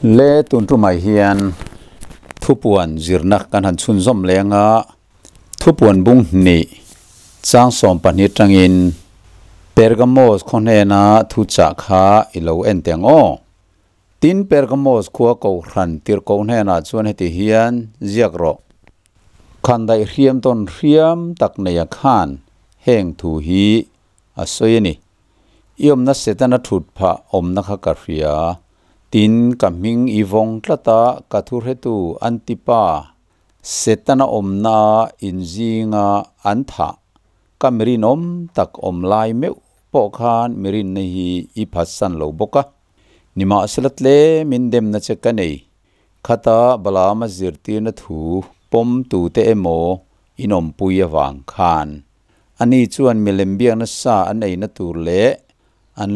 Le tun tumah hian thupuan zirna kan han chhunzawm leng a, thupuan bung hnih chang sawm pahnih atangin Pergamos khaw hnena thu chah kha i lo en teh ang aw. Tin, Pergamos khua kohhran tirhkoh hnenah chuan heti hian ziak rawh. Khandaih hriam tawn hriam tak neia khan heng thu hi a sawi a ni. I awmna Setana thut phah awmna kha ka hria. Tin, ka hming i vawng tlat a, ka thuhretu Antipa, Setana awmna inzinga an thah ka mirinawm tak awm lai meuh pawh khan mirinna hi i phatsan lo bawk a. Nimahsela tlemin demna che ka nei. Khata Balaama zirtirna thu pawm tute emaw inawmpui avang khan Ani chuan milem biakna sa an eina tur leh an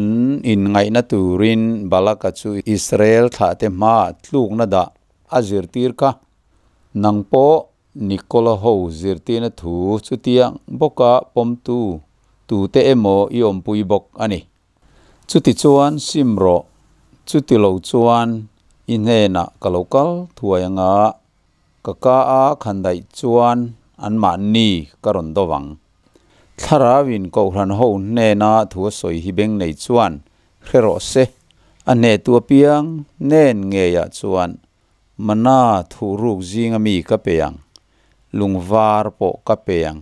inngaihna turin Balaka chu Israel thlahte hmaah tlukna dah a zirtir kha. Nang pawh Nikola ho zirtirna thu chutiang bawka pawmtu tute emaw i awmpui bawk a ni. Chutichuan sim rawh, chuti lo chuan i hnenah ka lo kal thuai anga ka ka a khandaih chuan anmahni ka rawn do vang. Thlarauin Kohhran ho hnena thu a sawi hi beng nei chuan hre rawh se, a hnehtu apiang nen ngeiah chuan Mana thuhruk zinga mi ka pe ang, lungvar pawh ka pe ang,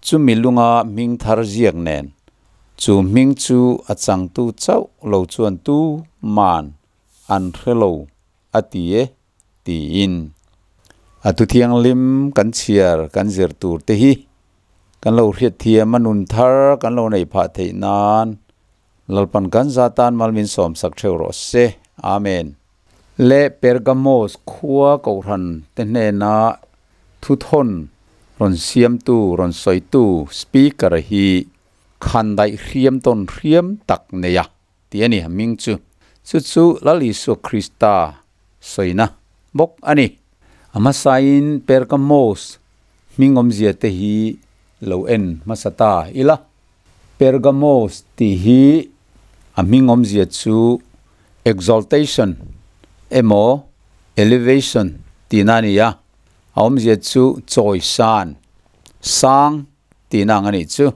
chumi lunga hming thar ziak nen, chu hming chu a changtu chauh lo chuan tu man an hre lo a ti e tiin. A thu thianghlim kan chhiar kan zir tur te hi kan lo hriatthiam a nun thar kan lo neih phah theih nan Lalpan kan za tan mal min sawmsak theuh rawh se. Amen. Leh Pergamos khua kohhran te hnena thuthawn rawn siamtu, rawn sawitu, speaker hi khandaih hriam tawn hriam tak nei a ti a ni a hming chu. Chu chu Lal Isua Krista sawina bawk a ni. A hmasain Pergamos hming awmzia te hi lo en hmasa ta ila. Pergamos tih hi a hming awmzia chu exaltation emaw elevation tihna a ni a, a awmzia chu chawi san, sang tihna ang a nih chu.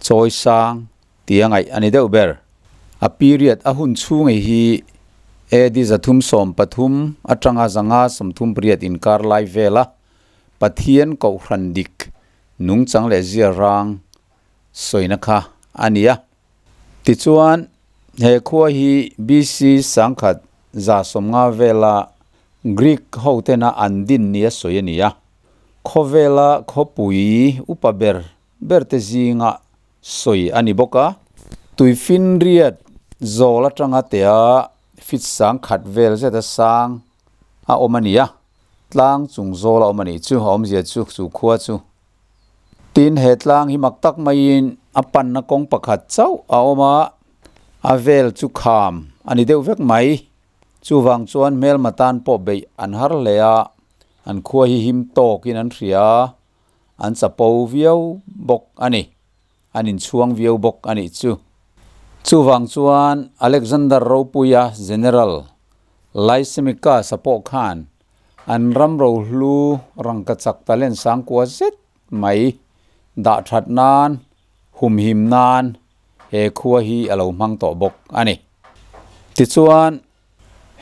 Chawi sang tih a ngaih a ni deuh ber. A period, a hun chhung ei hi AD 313 atanga 538 inkar lai vela Pathian Kohhran dik nungchang leh ziarang sawina kha a ni a. Tichuan, he khua hi BC 1150 vela Greek hotena an din nia sawi a ni a. Khawvela khawpui upa ber berte zinga sawi a ni bawk a. Tuifinriat zawl atanga tea fit 1000 vel zeta sang a awm a ni a. Tlang chung zawl a awm a nih chu, a awmzia chu, chu khua chu. Tin, he tlang hi mak tak maiin a panna kawng pakhat chauh a awm a, a vel chu kham a ni deuh vek mai. Chuvang chuan hmelma tan pawh beih an har hle a, an khua hi him tawkin an hria a, an chapo viau bawk a ni. An inchhuang viau bawk a nih chu. Chuvang chuan Alexander Ropuia General Lysimachus-a pawh khan an ram rohlu rangkachak talent sangkua zet mai dah that nan, humhim nan he khua hi a lo hmang tawh bawk a ni. Tichuan,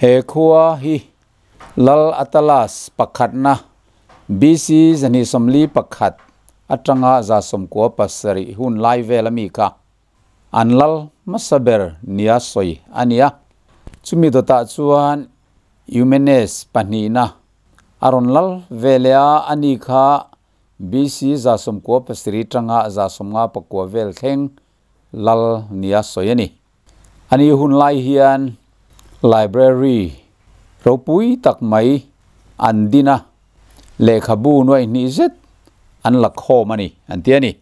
he khua hi Lal Attalus pakhatna BC 241 atanga 97 hun lai vel ami kha an lal hmasa ber nia sawi a ni a. Chumi dawtah chuan Eumenes pahnihna a rawn lal ve leh a, ani kha BC 97 atanga 59 vel thleng lal nia sawi a ni. Ani hun lai hian library ropui tak mai an din a, lehkhabu nuaihnih zet an la khawm a ni, an ti a ni.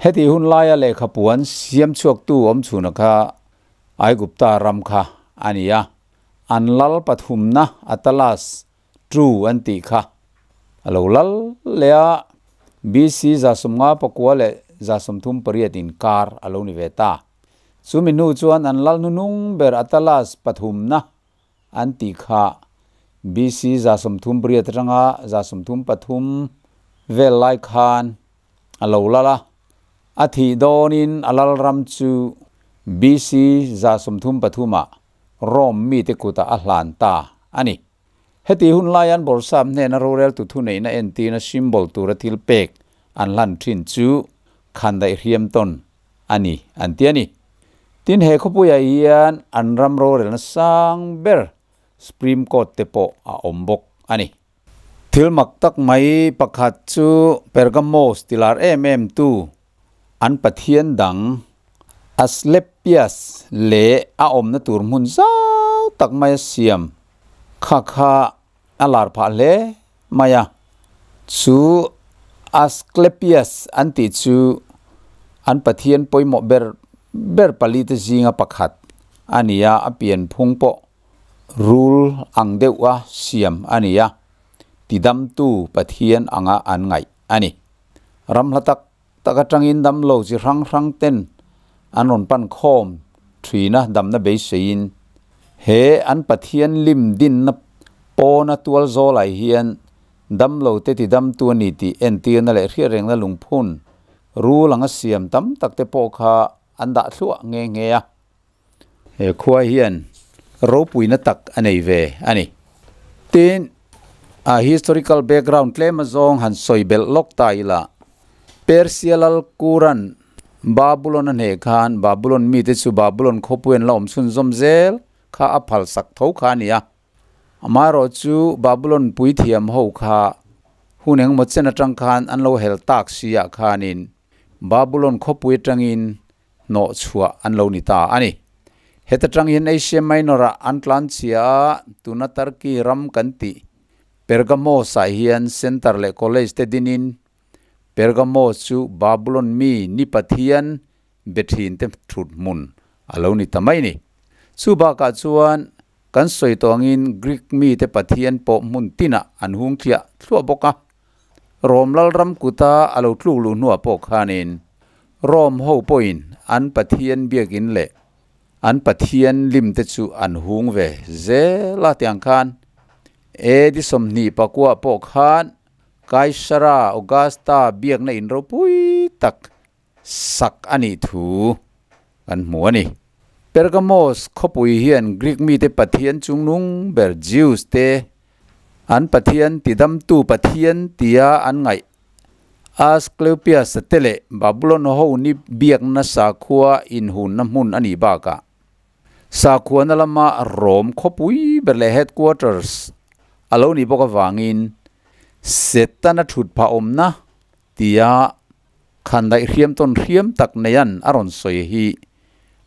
Heti hun laia lehkhapu an siam chhuaktu awm chhuna kha Aigupta ram kha a ni a, an lal pathumna Attalus True an tih kha a lo lal leh a, BC 59 leh 38 inkar a lo ni ve ta. Chumi hnu chuan an lal hnunung ber Attalus pathumna an tih kha BC 38 atanga 33 vel lai khan a lo lal a. A thih dawnin a lalram chu BC 33 ah Rome mite kutah a hlan ta a ni. Heti hun laian Bawrhsap hnena roreltu thuneihna entirna symbol tura thil pek an hlan thin chu khandaih hriam tawn a ni an ti a ni. Tin, he khawpuiah hian an ram rorelna sang ber Supreme Court te pawh a awm bawk a ni. Thil mak tak mai pakhat chu Pergamos tilar em em tu an pathian dang Asclepius leh a awmna tur hmun zau tak mai a siam kha kha a lar phah hle mai a. Chu Asclepius an tih chu an pathian pawimawh ber ber palite zinga pakhat a ni a, a pianphung pawh rul ang deuha siam a ni a, tidamtu pathian anga an ngaih a ni. Ram hla tak tak atangin damlo chi hrang hrang ten an rawn pan khawm thin a, damna beiseiin he an Pathian lim dinna pawna tual zawlai hian damlo te ti damtu a ni tih entirna leh hriatrengna lungphun rul anga siam tam tak te pawh kha an dah thluah nghe nghe a. He khua hian ropuina tak a nei ve a ni. Tin, a historical background tlem azawng han sawi belh lawk ta ila, Persia lal Kuran Babulon a hneh khan Babulon mite chu Babulon khawpui an la awm chhunzawm zel kha a phalsak tho kha a ni a. Amaherawhchu Babulon puithiam ho kha hun engemaw chen atang khan an lo hel tak si ah khanin Babulon khawpui atangin hnawh chhuah an lo ni ta a ni. Heta tang hian Asia Minor-ah an tlan chhia a, tuna Turkey ram kan tih Pergamos-ah hian center leh college te dinin Pergamos chu Babulon mi ni pathian be thin te thut hmun a lo ni ta mai ni. Chu bakah chuan kan sawi tawh angin Greek mite pathian pawh hmun tinah an hung thliah thluah bawk a. Rom lalram kuta a lo tluk luh hnuah pawh khanin Rom ho pawhin an Pathian biakin leh an Pathian lim te chu an hung ve zel a tiang khan AD 29 pawh khan Kaisara Augusta biakna in ropui tak sak a nih thu kan hmu a ni. Pergamos khawpui hian Greek mite pathian chungnung ber Zeus te an pathian tidamtu pathian tia an ngaih Asclepius te leh Babulon ho ni biakna sakhua inhunna hmun a nih bakah sakhuana lama Rome khawpui ber leh headquarters a lo nih bawk avangin Setana thut phah awmna tia khandaih hriam tawn hriam tak neian a rawn sawi hi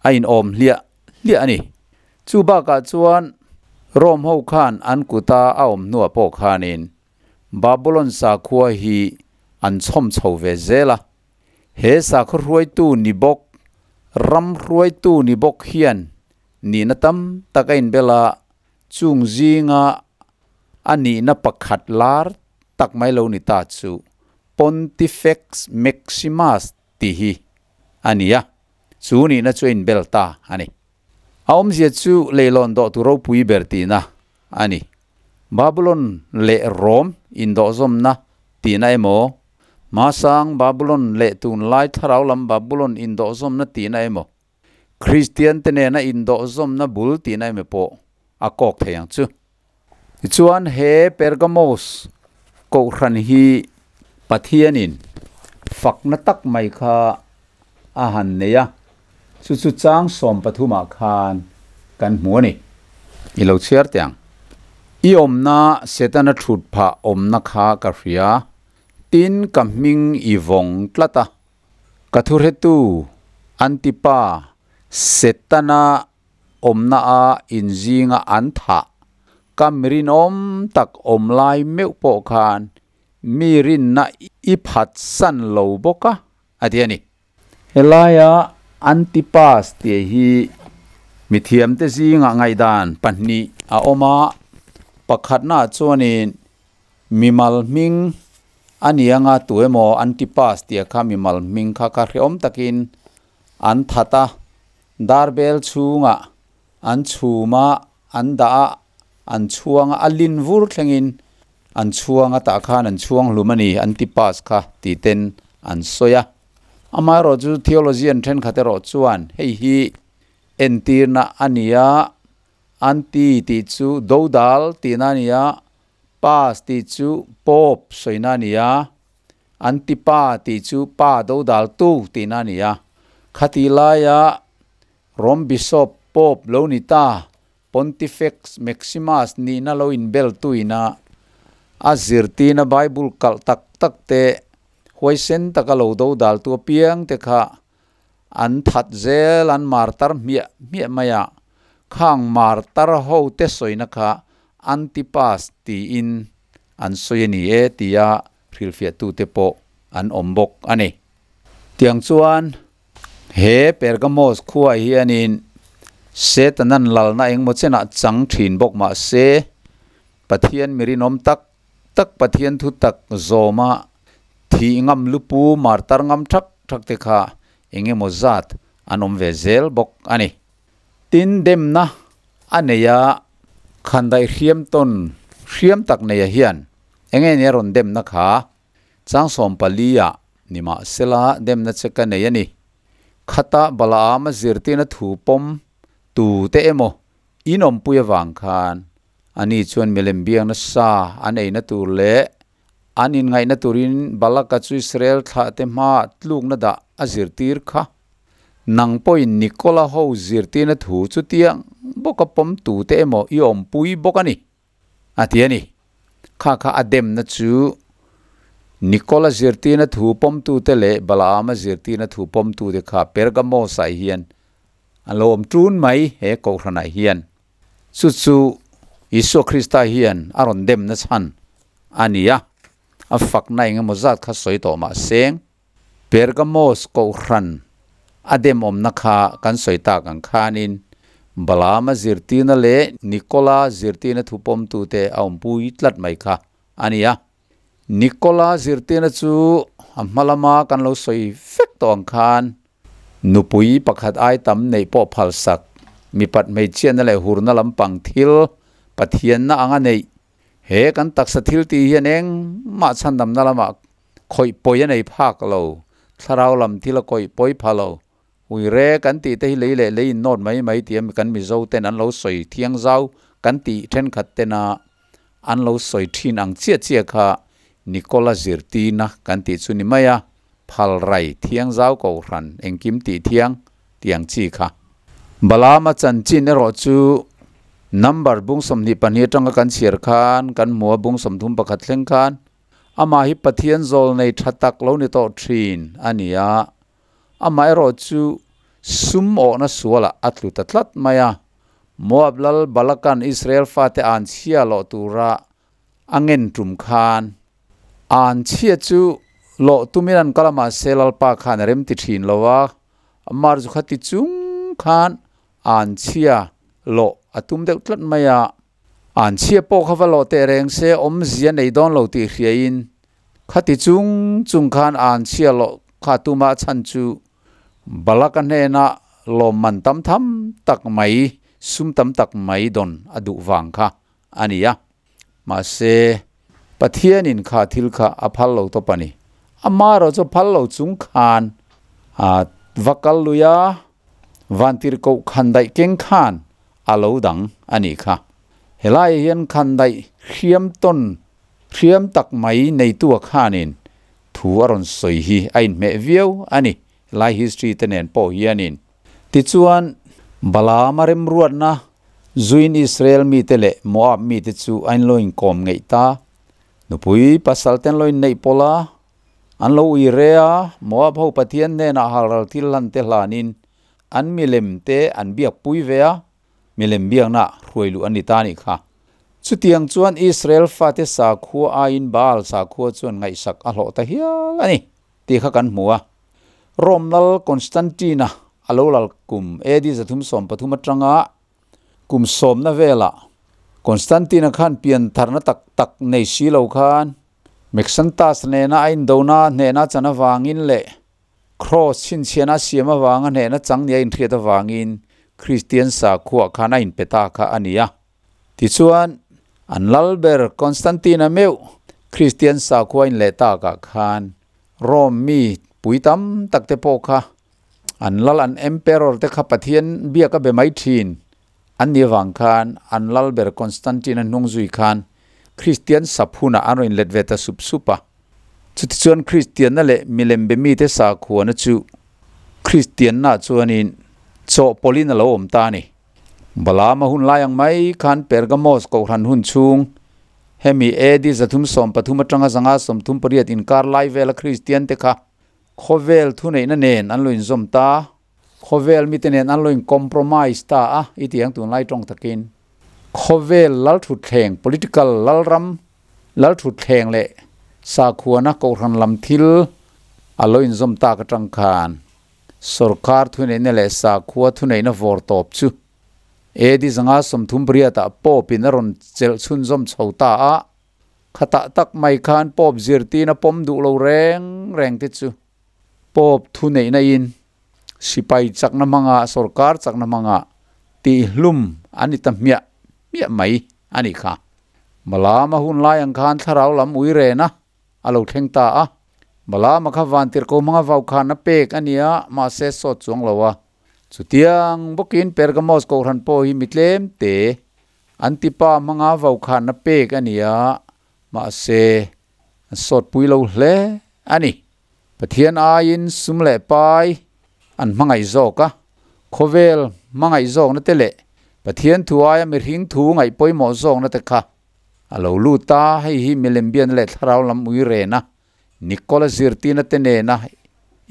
a inawm hliah hliah a ni. Chu bakah chuan Rome ho khan an kuta a awm hnuah pawh khanin Babulon sakhua hi an chhawm chho ve zel a. He sakhaw hruaitu ni bawk, ram hruaitu ni bawk hian nihna tam tak a inbel a, chung zinga a nihna pakhat lar tak mai lo ni ta chu Pontifex Maximus tih hi a ni a, chu nihna chu a inbel ta a ni. A awmzia chu leilawn dawh tu ropui ber tihna a ni. Babulon leh Rom indawhzawmna tihna emaw, hmasang Babulon leh tunlai thlarau lam Babulon indawhzawmna tihna emaw, Kristian te nena indawhzawmna bul tihna emaw pawh a kawk thei ang chu. Tichuan he Pergamos kohhran hi Pathianin fakna tak mai kha a han nei a, chu chu chang sawmpathumah khan kan hmu a ni. I lo chhiar teh ang. I awmna Setana thut phah awmna kha ka hria, tin ka hming i vawng tlat a. Ka thuhretu Antipa Setana awmna a inzinga an thah ka mirinawm tak awm lai meuh pawh khan mi rinna i phatsan lo bawk a, a ti a ni. Helaia Antipas tih hi mithiamte zingah ngaihdan pahnih a awm a, pakhatnaah chuanin mimal hming a ni anga tu emaw Antipas tih kha mimal hming kha kha hrehawm takin an that a, darbel chhungah an chhum a, an dah a, an chhuang a, a lin vur thlengin an chhuang a, tah khan an chhuang hlum a ni Antipas kha tih ten an sawi a. Amaherawhchu theologian thenkhat erawh chuan hei hi entirna a ni a, Anti tih chu dodal tihna a ni a, Pas tih chu Pope sawina a ni a, Antipa tih chu pa dodal tu tihna a ni a. Khatih laia Rome Bishop Pope lo ni ta Pontifex Maximus nihna lo inbel tuina a zirtirna Bible kalh tak tak te huaisen taka lo dodal tu apiang te kha an that zel an martar hmiah hmiah mai a, khang martar ho te sawina kha Antipas tiin an sawi a ni e tia hrilhfiahtute pawh an awm bawk a ni. Tiang chuan he Pergamos khuaah hianin Setanan lalna engmaw chenah chang thin bawk mah se, Pathian mi rinawm tak tak Pathian thu tak zawma thih ngam lupu martar ngam thak thak te kha engemaw zat an awm ve zel bawk a ni. Tin, demna a nei a, khandaih hriam tawn hriam tak neia hian enge nia rawn demna kha chang 14 ah nimahsela demna che ka nei a ni. Khata Balaama zirtirna thu pawm tu te emaw in awmpui avang khan ani chuan milem biakna sa an eina tur leh an inngaihna turin Balaka chu Israel thlahte hmaah tlukna dah a zirtir kha. Nang pawhin Nikola ho zirtirna thu chu tiang bawka pawm tute emaw i awmpui bawk a ni, a ti a ni. Kha kha a demna chu Nikola zirtirna thu pawmtute leh Balaama zirtirna thu pawmtute kha Pergamos-ah hian an lo awm ṭun mai he kohhranah hian. Chu chu Isua Krista hian a rawn demna chhan a ni a, a fakna engemaw zat kha sawi tawh mah seng. Pergamos kohhran a demawmna kha kan sawi tak ang khanin Balaama zirtirna leh Nikola zirtirna thupawmtute a awmpui tlat mai kha a ni a. Nikola zirtirna chu a hma lama kan lo sawi vek tawh ang khan nupui pakhat ai tam neih pawh phalsak, mipat hmeichhiatna leh hurna lampang thil Pathianna anga neih he kan taksa thil tih hian engmah chhandamna lamah Khawih pawi a nei phak lo, thlarau lam thil a kawih pawi pha lo. Ui re kan tih te hi lei leh lei in nawt mai mai tih a kan Mizo ten an lo sawi thiang zau kan tih thenkhat tena an lo sawi thin ang chiah chiah kha Nikola zirtirna kan tih chu ni mai a, phal rai thiang zau kohhran engkim tih thiang tih ang chi kha. Balaama chanchin erawh chu number bung 22 atanga kan chhiar khan kan hmu a bung 31 thleng khan Amah hi Pathian zawl nei tha tak lo ni tawh thin a ni a, amah erawh chu sum awhna sualah a tlu ta tlat mai a. Moab lal Balaka'n Israel fate an chhia lawh tura a ngen tum khan, an chhia chu lawh tumin an kal a, mahse Lalpa khan a remti thin lo a, amah chu khati chung khan an chhia lawh a tum deuh tlat mai a. An chhia pawh kha va lawh teh reng se awmzia nei dawn lo tih hriain khati chung chung khan an chhia lawh kha tuma chhan chu Balaka hnena lawmman tam tham tak mai, sum tam tak mai dawn a duh vang kha a ni a. Mahse, Pathianin kha thil kha a phal lo tawp a ni. Amaherawh chu phal lo chung khan a va kal lui a, Vantirhkoh khandaih keng khan a lo dang a nih kha. Helaiah hian khandaih hriam tawn hriam tak mai neitua khanin thu a rawn sawi hi a inhmeh viau a ni, helai history te nen pawh hianin. Tichuan, Balaama remruatna zuin Israel mite leh Moab mite chu a inlo inkawm ngeih ta. Nupui pasal te an lo inneih pawlh a, an lo ui re a, Moab ho Pathian hnenah halral thil hlan te hlanin an milem te an biak pui ve a, milem biakna hruai luh an ni ta a nih kha. Chutiang chuan Israel fate sakhua aiin Baal sakhua chuan ngaihsak a hlawh ta hial a ni tih kha kan hmu a. Rome lal Constantine-a a lo lal kum AD 313 atanga kum sawmna velah Constantine-a khan piantharna tak tak nei si lo khan Mexantas nena a indona hnehna chan avangin leh Kraws chhinchhiahna a siam avanga hnehna chang nia inhriat avangin Kristian sakhuaah khan a inpe ta kha a ni a. Tichuan, an lal ber Constantine-a meuh Kristian sakhua inleh takah khan Rome mi pui tam tak te pawh kha an lal an emperor te kha Pathian biak a be mai thin an nih avang khan an lal ber Constantine-a hnung zui khan Kristian sap hunah an rawn inlet ve ta sup sup a. Chutichuan Kristianna leh milem be mite sakhuana chu Kristianna chuanin chawhpawlhin a lo awm ta a ni. Balaama hun lai ang mai khan Pergamos kohhran hun chhung, hemi AD 313 atanga 538 inkar lai vela Kristiante kha khawvel thuneihna nen an lo inzawm ta, khawvel mite nen an lo in-compromise ta a, i ti ang tunlai tawng takin. Khawvel lalthutthleng, political lalram lalthutthleng leh sakhuana kohhran lam thil a lo inzawm tak atang khan sorkar thuneihna leh sakhua thuneihna vawr tawp chu AD 538 ah Pope in a rawn chelh chhunzawm chho ta a, khatah tak mai khan Pope zirtirna pawm duh lo reng reng te chu Pope thuneihna in Sipai chakna hmanga, sorkar chakna hmanga tihhlum a ni ta hmiah hmiah mai a nih kha. Balaama hun lai ang khan thlarau lam ui rena a lo thleng ta a. Balaama kha vantirhko hmanga vaukhanna pek a ni a, mahse sawt chuang lo a. Chutiang bawkin Pergamos kohhran pawh hi mi tlem te Antipa hmanga vaukhanna pek a ni a, mahse an sawtpui lo hle a ni. Pathian aiin sum leh pai an hmangaih zawk a, khawvel hmangaih zawkna te leh Pathian thu aia mihring thu ngaih pawimawh zawkna te kha a lo lut a, hei hi milem biakna leh thlarau lam ui rena Nikola zirtirna te nena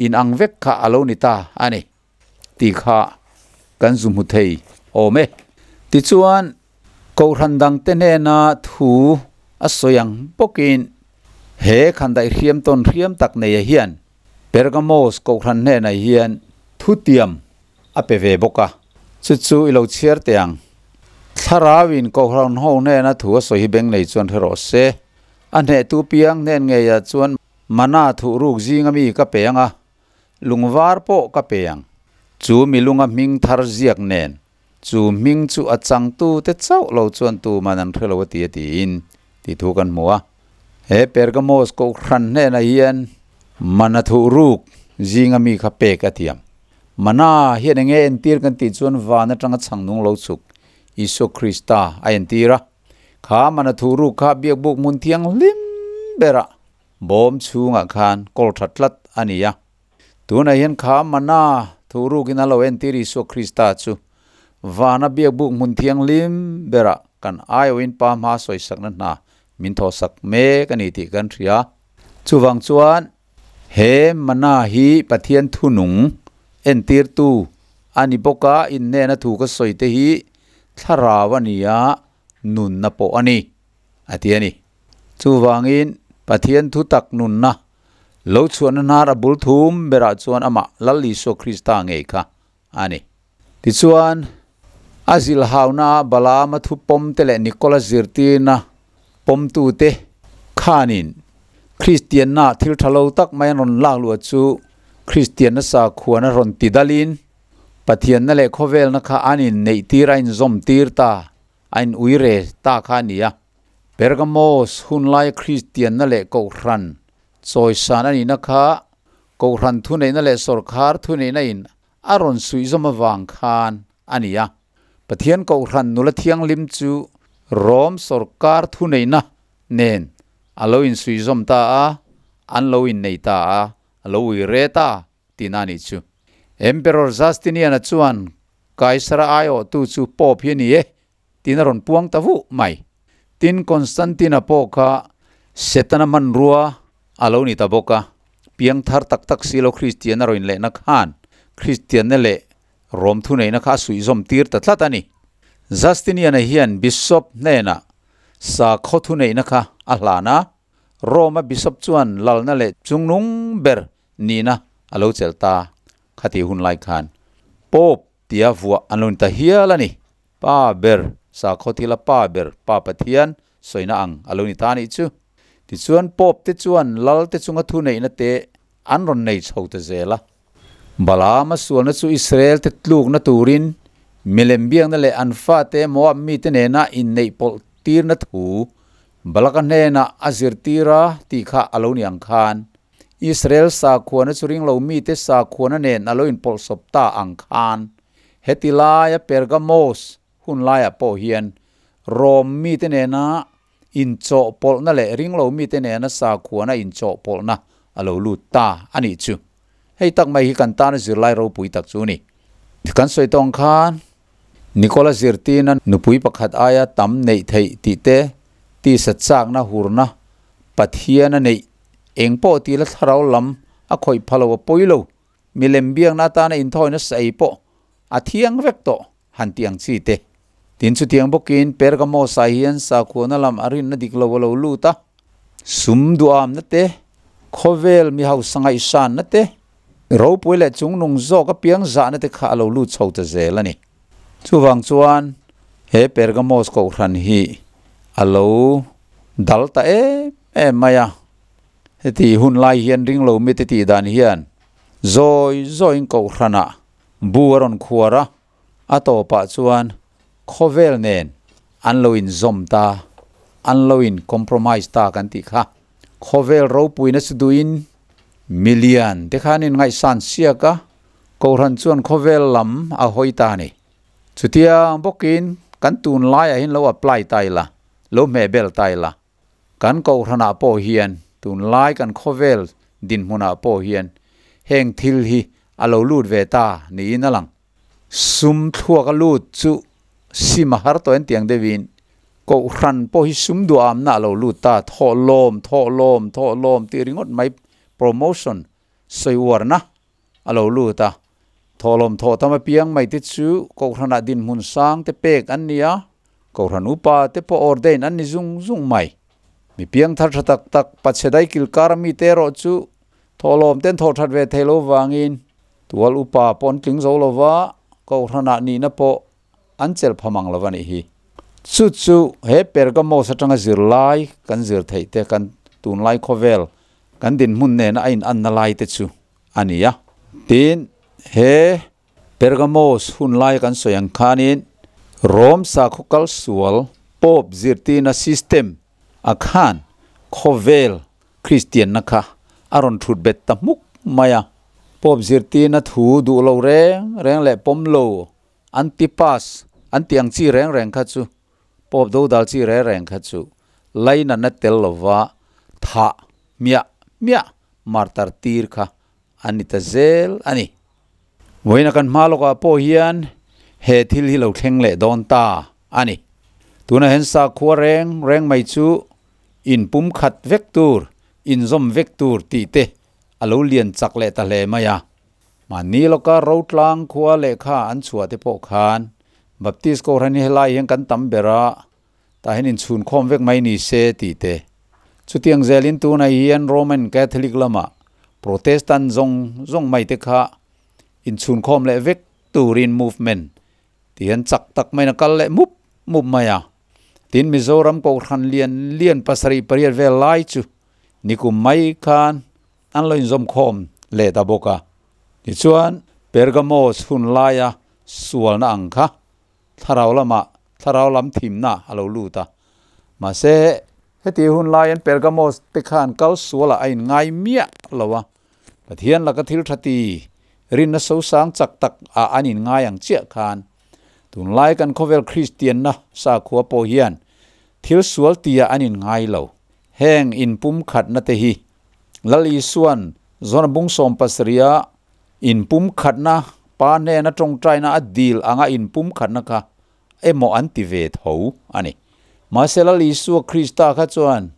inang vek kha a lo ni ta a ni tih kha kan zu hmu thei awm e. Tichuan, Kohhran dangte hnena thu a sawi ang bawkin he khandaih hriam tawn hriam tak neia hian Pergamos kohhran hnenah hian thutiam a pe ve bawk a, chu chu i lo chhiar teh ang. Thlarauin kohhran ho hnena thu a sawi hi beng nei chuan hre rawh se. A hnehtu piang hnen ngeiah chuan mana thuhruk zinga mi ka pe ang a, lungvar pawh ka pe ang. Chu milunga hming thar ziak nen Chu hming chu a changtute chauh lo chuan tuman an hre lo a ti a tiin tih thu kan hmu a. He Pergamos kohhran hnenah hian mana thuh ruk zinga mi kha pek a thiam. Mana hian eng nge entir kan tih chuan van atanga chhang nung lo chhuk Isua Krista a entir a. Kha mana thuh ruk kha biakbuk hmun thianghlim berah bawm chhungah khan kawl tha tlat a ni a. Tunah hian kha mana thurukin a lo entir Isua Krista chu vana biakbuk hmun thianghlim berah kan aiawhin Pa hma sawisakna hna min thawhsak mek a ni tih kan hria. Chuvang chuan he mana hi Pathian thunung entirtu a ni bawk a, innena thu ka sawi te hi thlarau a ni a, nunna pawh a ni, a ti a ni. Chuvangin Pathian thutak nunna Lo chhuahna hnar a bul thum berah chuan amah Lal Isua Krista ngei kha a ni. Tichuan, a zilhaunaah Balaama thu pawmte leh Nikola zirtirna pawmtute khanin Kristianna thil tha lo tak mai an rawn lak luah chu Kristianna sakhuan a rawn ti dalin Pathianna leh khawvelna kha an inneihtir a inzawmtir ta a in ui re ta kha a ni a. Pergamos hunlaia Kristianna leh Kohhran chawisan a nihna kha Kohhran thuneihna leh sawrkhar thuneihna in a rawn suihzawm avang khan a ni a. Pathian Kohhran nula thianghlim chu Rom sawrkar thuneihna nen a lo insuihzawm ta a, an lo innei ta a, a lo ui re ta tihna a nih chu. Emperor Justinian-a chuan Kaisara aiawhtu chu Pope hi a ni e tiin a rawn puang ta vuh mai. Tin, Constantine-a pawh kha Setana hmanrua a lo ni ta bawk a, piangthar tak tak si lo Kristian a rawn inlehna khan Kristianna leh Rom thuneihna kha a suihzawm tir ta tlat a ni. Justinian-a hian Bishop hnenah sakhaw thuneihna kha a hlan a, Rome-a Bishop chuan lalna leh chungnung ber nihna a lo chelh ta khati hun lai khan Pope tia vuah an lo ni ta hial a ni. Pa ber, sakhaw thila pa ber, Pa Pathian sawina ang a lo ni ta anih chu. Tichuan Pope te chuan lal te chunga thuneihna te an rawn nei chho ta zel a. Balaama sualna chu Israel te tlukna turin Milem biakna leh an fate Moab mite nena inneih pawlh tirna thu Balaka hnenah a zirtir a tih kha a lo ni ang khan Israel sakhuana chu ringlo mite sakhuana nen a lo inpawlhsawp ta ang khan heti laia Pergamos hun laiah pawh hian Rom mite nena inchawhpawlhna leh ringlo mite nena sakhuana inchawhpawlhna a lo lut ta a nih chu. Hei tak mai hi kan tana zirlai ropui tak chu a ni. Kan sawi tawng khan Nikola zirtirna nupui pakhat aia tam neih theih tih te, tisa chakna hurna Pathian a neih eng pawh tila thlarau lam a khawih pha lo a pawi lo, milem biakna atana inthawina saei pawh a thiang vek tawh han tih ang chi te. Tin chutiang bawkin Pergamos-ah hian sakhuana lam a rinna dik lo a lo lut a, sum duamna te, khawvel mi hausa ngaihsanna te, ropui leh chungnung zawk apiang zahna te kha a lo lut chho ta zel a ni. Chuvang chuan he Pergamos kohhran hi a lo dal ta em em mai a. Heti hun lai hian ringlo mite tih dan hian zawi zawiin kohhranah bu a rawn khuar a, a tawpah chuan khawvel nen an lo inzawm ta, an lo in compromise ta kan tih kha. Khawvel ropuina chu duhin milian te khan in ngaihsan siak a, Kohhran chuan khawvel lam a hawi ta a ni. Chutiang bawkin kan tunlaiah hian lo apply ta ila, lo hmehbel ta ila. Kan Kohhranah pawh hian, tunlai kan khawvel dinhmunah pawh hian heng thil hi a lo lut ve ta niin a lang. Sum thluak a lut chu sim a har tawh en tiang deuhin Kohhran pawh hi sum duhamna a lo lut ta, thawhlawm, thawhlawm, thawhlawm tih ringawt mai promotion sawiuarna a lo lut a. Thawhlawm thawh tam apiang mai te chu Kohhranah dinhmun sang te pek an ni a, Kohhran upa te pawh ordain an ni zung zung mai. Mi piang thar tha tak tak pachhe dai kilkar ami te erawh chu thawhlawm ten thawh that ve thei lo vangin tual upa pawh an tling zo lo va, Kohhranah nihna pawh an chelh pha mang lo a nih hi. Chu chu he Pergamos atanga zirlai kan zir theih te kan tunlai khawvel kan dinhmun nena a inanna lai te chu a ni a. Tin, he Pergamos hun lai kan sawi ang khanin Rome sakhaw kal sual Pope zirtirna system a khan khawvel Kristianna kha a rawn thut bet ta hmuk mai a. Pope zirtirna thu duh lo reng reng leh pawm lo Antipas an tih ang chi reng reng kha chu Pope dodal chi reng reng kha chu lainatna tel lova thah miah miah martar tir kha a ni ta zel a ni. Vawiina kan hma lawkah pawh hian he thil hi lo thleng leh dawn ta a ni. Tunah hian sakhua reng reng mai chu inpum khat vek tur, inzawm vek tur tih te a lo lian chak leh ta hle mai a. Mahni lawka Rotlang khua lehkha an chhuah te pawh khan Baptist Kohhran hi helai hian kan tam ber a, tah hian inchhunkhawm vek mai ni se tih te. Chutiang zelin tunah hian Roman Catholic lamah Protestant zawng zawng mai te kha inchhunkhawm leh vek turin movement ti hian chak tak maiin a kal leh mup mup mai a. Tin Mizoram Kohhran lian lian pasarih pariat vel lai chu nikum mai khan an lo inzawmkhawm leh ta bawk a. Tichuan Pergamos hun laia sualna ang kha thlarau lamah thlarau lam thimna a lo lut a. Mahse, heti hun laiin Pergamos te khan kal sualah a inngai miah lo a, Pathian laka thil tha ti rinna sosang chak tak ah an inngai ang chiah khan tunlai kan khawvel Kristianna sakhua pawh hian thil sual tiah an inngai lo. Heng inpumkhatna te hi Lal Isua'n Zona bung sawmpasarih-a inpumkhatna pa hnena tawngtaina a dil anga inpumkhatna kha emaw an ti ve tho a ni. Mahse Lal Isua Krista kha chuan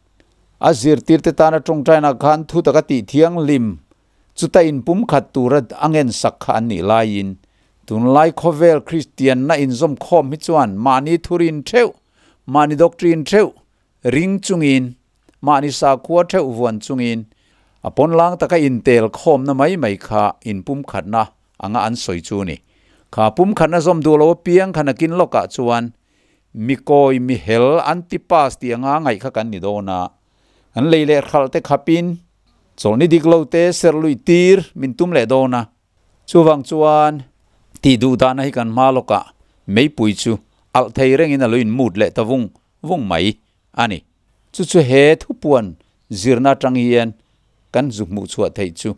a zirtirte tana tawngtaina khan thu taka tih thianghlim chuta inpumkhat tura a ngensak kha an nih laiin tunlai khawvel Kristianna inzawmkhawm hi chuan mahni thurin theuh, mahni doctrine theuh Ring chungin, mahni sakhua theuh vuan chungin, a pawnlang taka intel khawmna mai mai kha inpumkhatna anga an sawi chu ni. Kha pumkhatna zawm duh lo apiang kha nakin lawkah chuan mi kawi mi hel antipas tih anga ngaih kha kan ni dawn a, kan lei leh hralh te khapin chawlhni dik lo te serh luih tir min tum leh dawn a. Chuvang chuan tih duh dahna hi kan hma lawkah meipui chu alh thei rengin a lo inmut leh ta vung vung mai a ni. Chu chu he thupuan zirna atang hian kan zu hmuh chhuah theih chu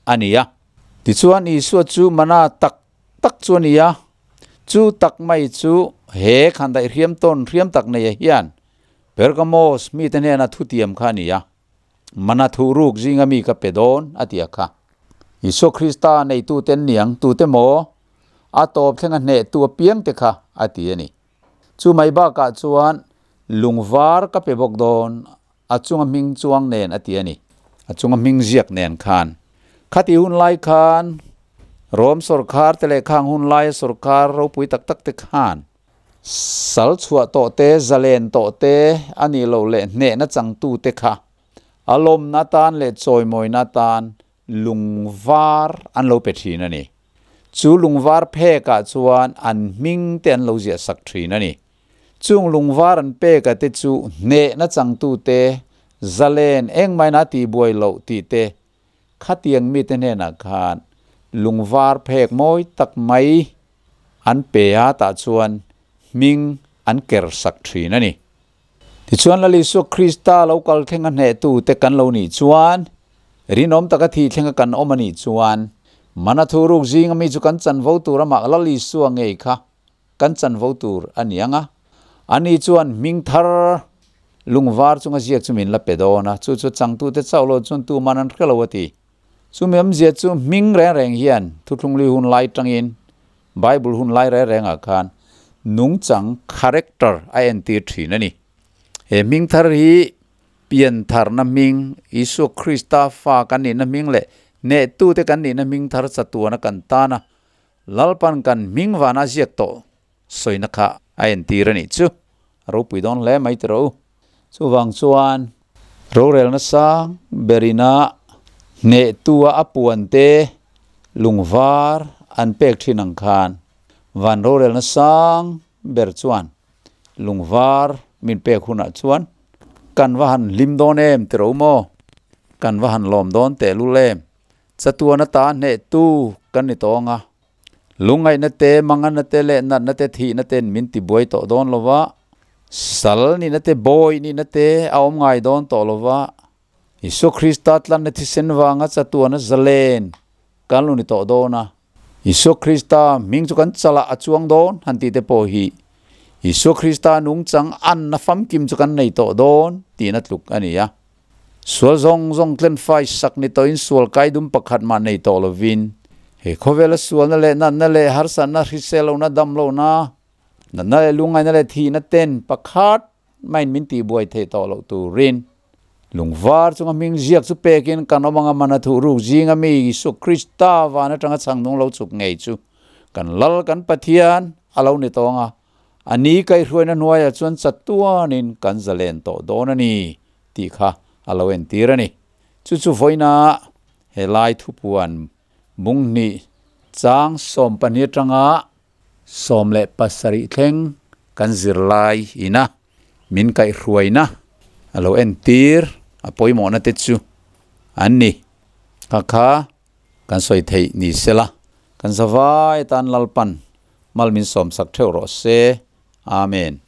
a ni a. Tichuan Isua chu mana tak tak chu a ni a, chu tak mai chu he khandaih hriam tawn hriam tak neia hian Pergamos mite hnena thutiam kha a ni a, Mana thuhruk zinga mi ka pe dawn a ti a kha. Isua Krista neituten niang tute maw a tawp thlenga hnehtu apiangte kha a ti a ni. Chu mai bakah chuan lungvar ka pe bawk dawn, a chunga hming chuang nen a ti a ni. A chunga hming ziak nen khan. Khati hun lai khan Rom sawrkhar te leh khang hun laia sawrkhar ropui tak tak te khan sal chhuah tawh te, zalen tawh te a nih loh leh hnehna changtu te kha a lawmna atan leh chawimawina atan lungvar an lo pe thin a ni. Chu lungvar phekah chuan an hming te an lo ziah sak thin a ni. Chung lungvar an peka te chu hnehna changtute zalen engmahina tihbuai loh tih te khatiang mite hnenah khan lungvar phek mawi tak mai an pe a tah chuan hming an ker sak thin a ni. Tichuan Lal Isua Krista lo kal thleng a hnehtute kan lo nih chuan, rinawm taka thih thlenga kan awm a nih chuan, mana thu ruk zinga mi chu kan chanvo tur amah Lal Isua ngei kha kan chanvo tur a ni ang a. Ani chuan hming thar lungvar chunga ziak chu min la pe dawn a, chu chu changtute chauh lo chuan tuman an hre lo a ti. Chumi awmzia chu hming reng reng hian thuthlungli hun lai tangin Bible hun lai reng rengah khan nungchang, character, a entir thin a ni. He hming thar hi pian tharna hming, Isua Krista fa kan nihna hming leh hnehtute kan nihna hming thar chatuana kan tan a, Lalpan kan hming vana ziak tawh sawina kha a entir a nih chu. A ropui dawn hle mai tiraw u. Chuvang chuan rorelna sang berina hnehtua a puante lungvar an pek thin ang khan van rorelna sang ber chuan lungvar min pek hunah chuan kan va han hlim dawn em tiraw u maw? Kan va han lawm dawn tehlul em? Chatuan ata hnehtu kan ni tawng a. Lungngaihna te, manganna te leh natna te, thihna ten min tibuai tawh dawn lo va, sal nihna te, bawi nihna te a awm ngai dawn tawh lo va, Isua Krista tlanna thisen vanga chatuana zalen kan lo ni tawh dawn a. Isua Krista hming chu kan chalah a chuang dawn han tih te pawh hi Isua Krista nungchang anna famkim chu kan nei tawh dawn tihna tluk a ni a. Sual zawng zawng tlenfai sak ni tawhin sual kai dum pakhat mah nei tawh lovin, he khawvela sualna leh natna leh harsatna, hrisel lohna, dam lohna, natna leh lungngaihna leh thihna ten pakhat mahin min tihbuai theih tawh loh turin lungvar chunga hming ziak chu pekin kan awm anga mana thuh ruk zinga mi Isua Krista van atanga chhang nung lo chuk ngei chu kan Lal kan Pathian a lo ni tawng a, a ni kaihhruaina hnuaiah chuan chatuanin kan zalen tawh dawn a ni. Tih kha a lo entir a ni. Chu chu vawiina helai thupuan bung hnih chang 12 atanga 17 thleng kan zirlai ina min kaihhruaina a lo entir a pawimawhna te chu an ni. Kha kha kan sawi theih ni sela kan zavai atan Lalpan mal min sawmsak theuh rawh se. Amen.